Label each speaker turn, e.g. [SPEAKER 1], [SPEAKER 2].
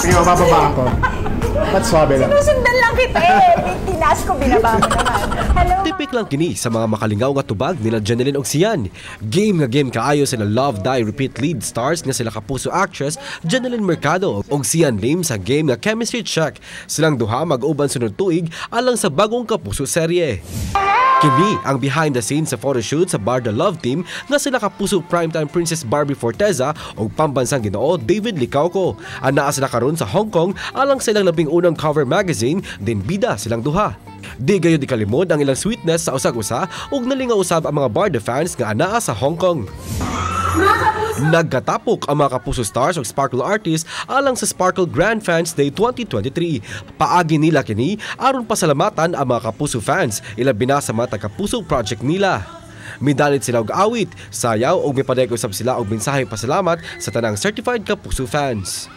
[SPEAKER 1] Sige, mabababaan ko. Ba't swabe lang?
[SPEAKER 2] Sinusundan lang kita eh. Tinaas ko, binaba mo naman. Hello.
[SPEAKER 3] Tipik lang kini sa mga makalingaw nga tubag nila Jennylyn og Xian. Game nga game kaayo sila Love Die Repeat lead stars nga sila Kapuso actress Jennylyn Mercado og Xian Lim sa game nga Chemistry Check. Silang duha mag-uban sunod tuig alang sa bagong Kapuso serye. Kini ang behind the scenes sa photoshoot sa Barda Love Team nga sila Kapuso primetime Princess Barbie Forteza ug pambansang Ginoo David Licauco. Anaa sila karon sa Hong Kong alang sa ilang 11 cover magazine din bida silang duha. Di gayud ikalimod ang ilang sweetness sa usag-usa ug nalingaw usab ang mga Barda fans nga anaa sa Hong Kong. Nagkatapok ang mga Kapuso stars ug Sparkle artists alang sa Sparkle Grand Fans Day 2023. Paagi nila kini aron pasalamatan ang mga Kapuso fans, ilabi na sa mga taga-Kapuso project nila. Midalit sila og awit, sayaw ug mipadayag usab sila og mensahe pasalamat sa tanang certified Kapuso fans.